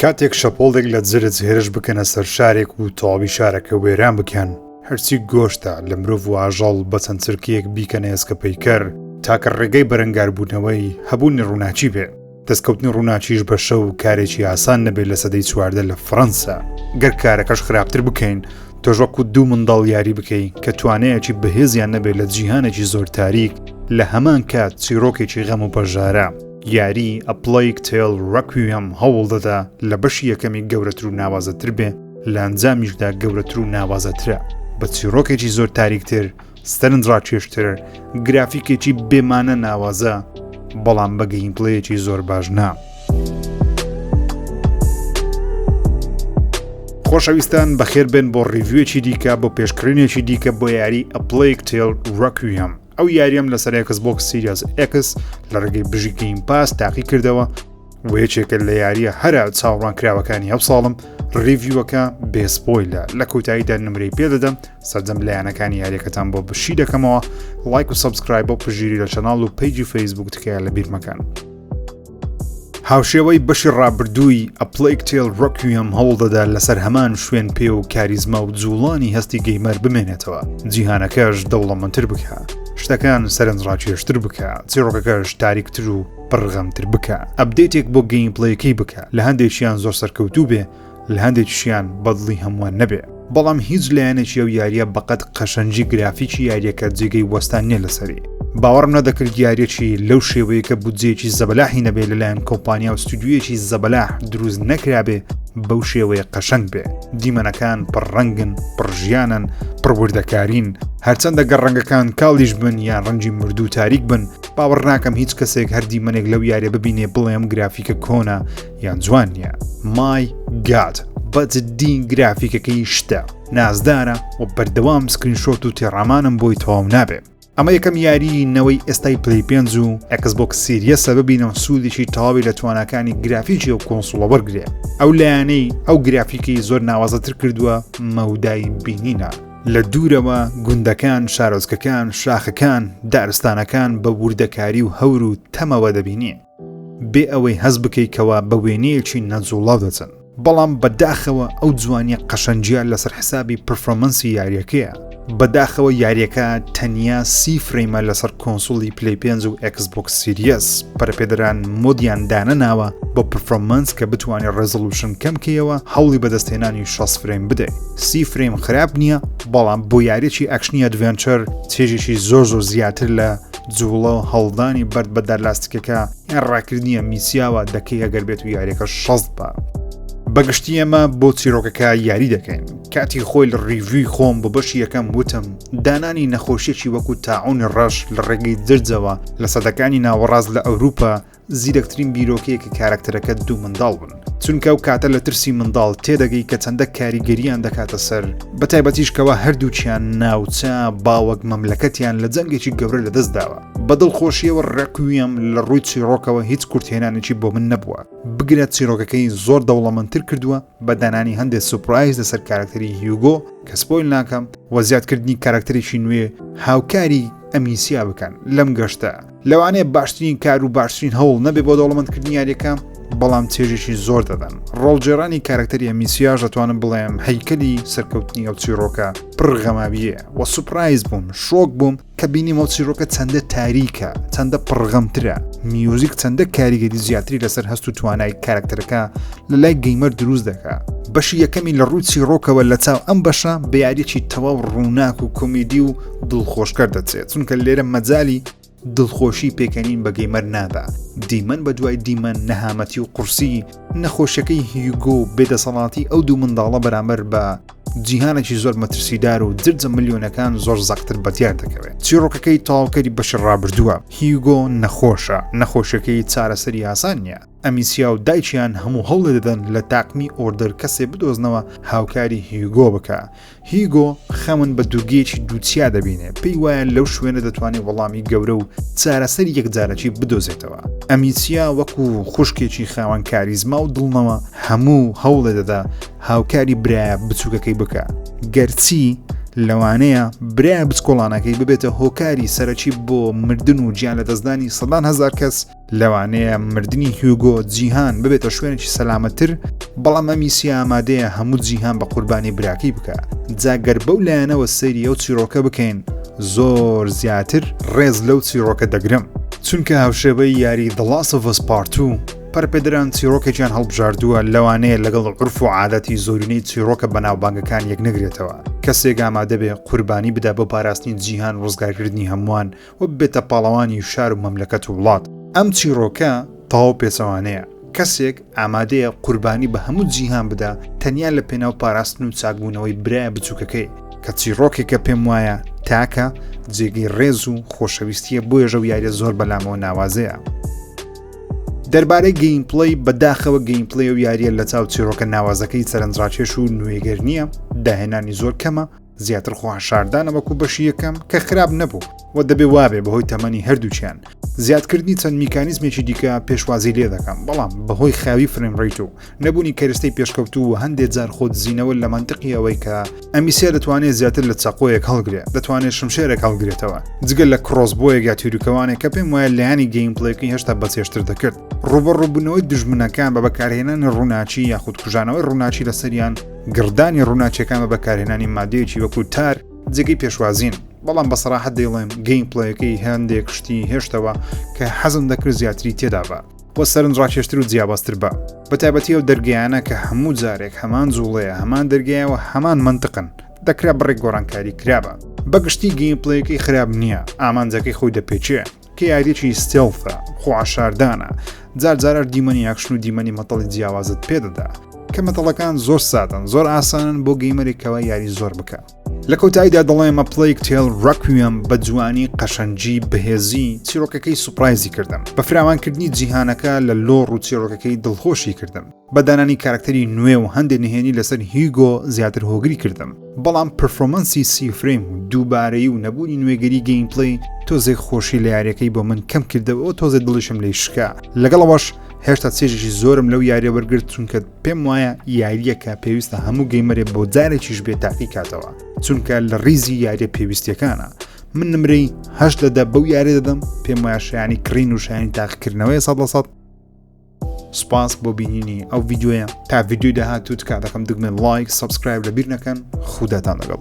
کاتێک شەپۆڵێک لە جرج هێرش بکەنە سەر شارێک و تەواوی شارەکە وێران بکەن، هەرچی گۆشتە لە مرۆڤ و ئاژەڵ بە چەند چرکەیەک بیکەنە ئێسکە پەیکەر، تاکە ڕێگەی بەرەنگاربوونەوەی هەبوونی ڕووناکی بێ. دەستکەوتنی ڕووناکیش بە شەو کارێکی ئاسان نەبێت لە سەدەی 14 لە فڕەنسا. گەر کارەکەش خراپتر بکەین، تۆش وەکو دوو منداڵ یاری بکەی کە توانایەکی بەهێزیان نەبێت لە جیهانێکی زۆر تاریک، لە هەمان کات چیرۆکێکی غەم و پەژارە. یاری A Plague Tale Requiem هەوڵ دەدا لە بەشی یەکەمی گەورەتر و ناوازەتر بێ، لە ئەنجامیشدا گەورەتر و ناوازەترە، بە چیڕۆکێکی زۆر تاریکتر، سەرنجڕاکێشتر، گرافیکێکی بێمانە ناوازە، بەڵام بە gameplay ەکی زۆر باش نا. خۆشەویستان بەخێر بێن بۆ review ێکی دیکە بۆ پێشکڕینێکی دیکە بۆ یاری A Plague Tale Requiem. ئەو یاریەم لەسەر Xbox Series X لە ڕێگەی بژی Game Pass تاقی کردەوە و یەکێکە لە یاریە هەرە چاوەڕوانکراوەکانی ئەو ساڵم review ەکە بێ spoil ە لە کۆتاییدا نمرەی پێدەدەم سەرجەم لایەنەکانی یاریەکەتان بۆ بشی دەکەمەوە لایک و subscribe بۆ پژیری لە channel و page ی فەیسبوک تکایە لە بیرمەکەن. هاوشێوەی بەشی ڕابردووی A Plague Tale Requiem هەوڵدەدا لەسەر هەمان شوێن پێ و کاریزما و جوڵانی هەستی gamer بمێنێتەوە جیهانەکەش دەوڵەمەندتر بکە شتەکان سەرنجڕاکێشتر بکە چیڕۆکەکەش تاریکتر و پڕغەمتر بکە update ێک بۆ gameplay ەکەی بکە لە هەندێکیان زۆر سەرکەوتوو بێ لە هەندێکیشیان بەدڵی هەمووان نەبێ بەڵام هیچ لایەنێکی ئەو یاریە بەقەد قەشەنگی گرافیکی یاریەکە جێگەی وەستان نییە لەسەری باوەڕم نەدەکرد یاریەکی لەو شێوەیە کە بودجەیەکی زەبەلاحی نەبێ لەلایەن کۆمپانیا و ستودیویەکی زەبەلاح دروست نەکرابێ بەو شێوەیە قەشەنگ بێ دیمەنەکان پڕ ڕەنگن پڕ ژیانن پڕ وردەکارین هەرچەندە گەر ڕەنگەکان کاڵیش بن یان ڕەنگی مردوو تاریک بن باوەڕ ناکەم هیچ کەسێک هەر دیمەنێک لەو یاریە ببینێ بڵێ ئەم گرافیکە کۆنە یان جوان نییە my god بە جدی گرافیکەکەی شتە نازدارە و بەردەوام screenshot و تێڕامانم بۆی تەواو نابێ ئەمە یەکەم یاری نەوەی ئێستای Play پێنج و Xbox Series ە ببینم سوودێکی تەواوی لە تواناکانی گرافیکی ئەو console ە وەرگێ ئەو لایەنەی ئەو گرافیکی زۆر ناوازەتر کردووە مەودای بینینە لە دوورەوە گوندەکان، شارۆچکەکان، شاخەکان، دارستانەکان بە وردەکاری و هەور و تەمەوە دەبینی، بێ ئەوەی هەست بکەی کەوا بە وێنەیەکی نەجووڵاو دەچن. بەڵام بە داخەوە ئەو جوانیە قەشەنگیە لەسەر حسابی performance ی یاریەکەیە. بە داخەوە یاریەکە تەنیا سی frame ە لەسەر console ی Play پێنج و Xbox Series، پەرەپێدەران mod یان دانەناوە بۆ performance کە بتوانێت resolution کەم کەیەوە هەوڵی بەدەستهێنانی 60 frame بدەی. سی frame خراپ نییە بەڵام بۆ یاریی action ی adventure چێژێکی زۆر زۆر زیاتر لە جوڵە و هەڵدانی بەرد بە دارلاستیکەکە یان ڕاکردنیە میسیاوە دەکەی ئەگەر بێت و یاریەکە شەست بە بەگشتی ئێمە بۆ چیرۆکەکە یاری دەکەین کاتی خۆی لە review ی خۆم بۆ بەشی یەکەم وتم دانانی نەخۆشیەکی وەکو تاعونی ڕەش لە ڕێگەی جرجەوە لە سەدەکانی ناوەڕاست لە ئەوروپا زیرەکترین بیرۆکەیە کە کارەکتەرەکەت دوو منداڵ بن چونکە ئەو کاتە لە ترسی منداڵ تێدەگەی کە چەندە کاریگەریان دەکاتە سەر بە تایبەتیش کەوا هەردووکیان ناوچە باوەک مەملەکەتیان لە جەنگێکی گەورە لەدەست داوە بە دڵخۆشیەوە Requiem لە ڕووی چیڕۆکەوە هیچ کورتهێنانێکی بۆ من نەبووە بگرە چیڕۆکەکەی زۆر دەوڵەمەندتر کردووە بە دانانی هەندێک surprise لەسەر کارکتەری هیوگۆ کە spoil ناکەم و زیادکردنی کارکتەرێکی نوێ هاوکاری ئەمیسیا بکەن لەم گەشتە لەوانەیە باشترین کار و باشترین هەوڵ نەبێ بۆ دەوڵەمەندکردنی یاریەکە بەڵام چێژێکی زۆر دەدەن ڕۆڵگێڕانی کارکتەری ئەمیسیاش دەتوانم بڵێم هەیکەلی سەرکەوتنی ئەو چیرۆکە پڕ غەماویە و surprise بووم شۆک بووم کە بینیم ئەو چیرۆکە چەندە تاریکە چەندە پڕغەمترە میوزیک چەندە کاریگەری زیاتری لەسەر هەست و توانای کارکتەرەکە لە لای gamer دروست دەکا بەشی یەکەمی لە ڕووی چیڕۆکەوە لە چاو ئەم بەشە بە یاریەکی تەواو ڕووناک و کۆمیدی و دڵخۆشکەر دەچێت چونکە لێرە مەجالی دڵخۆشی پێکەنین بە gamer نادا دیمەن بە دوای دیمەن نەهامەتی و قورسی نەخۆشیەکەی هیوگۆ و بێدەسەڵاتی ئەو دوو منداڵە بەرامبەر بە جیهانێکی زۆر مەترسیدار و جرجە ملیۆنەکان زۆر زەقتر بەدیار دەکەوێت چیڕۆکەکەی تەواوکەری بەشی ڕابردووە هیوگۆ نەخۆشە نەخۆشیەکەی چارەسەری ئاسان نییە ئەمیسیا و دایکیان هەموو هەوڵێ دەدەن لە تاقمی ئۆردەر کەسێ بدۆزنەوە هاوکاری هیوگۆ بکا. هیوگۆ خەون بە دوورگەیەکی دووچیا دەبینێ، پێی وایە لەو شوێنە دەتوانێ وەڵامی گەورە و چارەسەری یەکجارەکی بدۆزێتەوە. ئەمیسیا وەکو خوشکێکی خاوەن کاریزما و دڵنەوە هەموو هەوڵێ دەدا هاوکاری برایە بچووکەکەی بکا. گەرچی. لەوانەیە برایە بچکۆڵانەکەی ببێتە هۆکاری سەرەکی بۆ مردن و گیان لەدەستدانی سەدان هەزار کەس، لەوانەیە مردنی هیوگۆ جیهان ببێتە شوێنێکی سەلامەتتر، بەڵام ئەمیسیا ئامادەیە هەموو جیهان بە قوربانی براکەی بکا. جا گەر بەو لایەنەوە سەیری ئەو چیڕۆکە بکەین زۆر زیاتر ڕێز لەو چیڕۆکە دەگرم، چونکە هاوشێوەی یاری The Last of Us Part 2 پەرپێدران چیڕۆکێکیان هەڵبژاردووە لەوانەیە لەگەڵ عورف و عادەتی زۆرینەی چیڕۆکە بەناوبانگەکان یەکنەگرێتەوە، کەسێک ئامادەبێ قوربانی بدا بۆ پاراستنی جیهان و ڕزگارکردنی هەمووان و ببێتە پاڵەوانی شار و مەملەکەت و وڵات. ئەم چیڕۆکە تەواو پێچەوانەیە، کەسێک ئامادەیە قوربانی بە هەموو جیهان بدا تەنیا لە پێناو پاراستن و چاکبوونەوەی برایە بچووکەکەی، کە چیڕۆکێکە پێم وایە تاکە جێگەی ڕێز و خۆشەویستییە بۆیەش ئەو یاریە زۆر بەلامەوە ناوازەیە. دەربارەی gameplay بەداخەوە gameplay و یاریە لە چاو چیرۆکە ناوازەکەی سەرنجڕاکێش و نوێگەر نییە داهێنانی زۆر کەمە زیاتر خۆحەشاردانە وەکو بەشی یەکەم کە خراپ نەبوو و دەبێ وابێ بەهۆی تەمەنی هەردووکیان زیادکردنی چەند میکانیزمێکی دیکە پێشوازی لێ دەکەم بەڵام بەهۆی خاوی frame rate و نەبوونی کەرستەی پێشکەوتوو و هەندێک جار خۆ دزینەوە لە مەنتقی ئەوەی کە ئەمیسیا دەتوانێت زیاتر لە چەقۆیەک هەڵگرێ دەتوانێت شمشێرێک هەڵگرێتەوە جگە لە crossbow یەک یا تیروکەوانێک کە پێم وایە لایەنی gameplay ەکەی هێشتا بەچێژتر دەکرد ڕوبەڕووبوونەوەی دوژمنەکان بە بەکارهێنانی ڕووناکی یاخود کوژانەوەی ڕووناکی لەسەریان گڕدانی ڕووناکیەکان بە بەکارهێنانی مادەیەکی وەکو tar جێگەی پێشوازین بەڵام بە سەراحەت دەیڵێم gameplay ەکەی هەندێک شتی هێشتەوە کە حەزم دەکرد زیاتری تێدا بە و سەرنجڕاکێشتر و جیاوازتر بە بەتایبەتی ئەو دەرگەیانە کە هەموو جارێک هەمان جوڵەیە هەمان دەرگەیە و هەمان مەنتقن دەکرا بڕێک گۆڕانکاری کرابە بەگشتی gameplay ەکەی خراپ نییە ئامانجەکەی خۆی دەپێچێ کە یاریەکی stealth ە خۆحەشاردانە جار جارەش دیمەنی ئاکشن و دیمەنی مەتەڵی جیاوازت پێدەدا کە مەتەڵەکان زۆر سادەن زۆر ئاسانن بۆ gamer ێک کەوا یاری زۆر بکە لە کۆتاییدا دەڵێم A Plague Tale Requiem بە جوانی قەشەنگی بەهێزی چیرۆکەکەی سوپرایزی کردم بە فراوانکردنی جیهانەکە لە lore و چیرۆکەکەی دڵخۆشی کردم بە دانانی کارکتەری نوێ و هەندێ نهێنی لەسەر هیگۆ زیاتر هۆگری کردم بەڵام performance ی سی frame و دووبارەی و نەبوونی نوێگەری gameplay تۆزێک خۆشی لە یاریەکەی بۆ من کەم کردەوە و تۆزێک دڵیشم لی شکا لەگەڵەوەش هێشتا چێژێکی زۆرم لەو یاریە وەرگرت چونکە پێم وایە یاریەکە پێویستە هەموو gamer ێ بۆ جارێکیش بێ تاقی کاتەوە چونکە لە ریزی یاریە پێویستیەکانە من نمرەی هەشت لە دە بەو یاری دەدەم پێم وایە شایانی کڕین و شایانی تاقیکردنەوەی سەد لە سەد سپاس بۆ بینینی ئەو ڤیدیۆیە تا ڤیدیۆی داهاتوو تکا دەکەم دگمە like subscribe لە بیر نەکەن خوداتان لەگەڵ.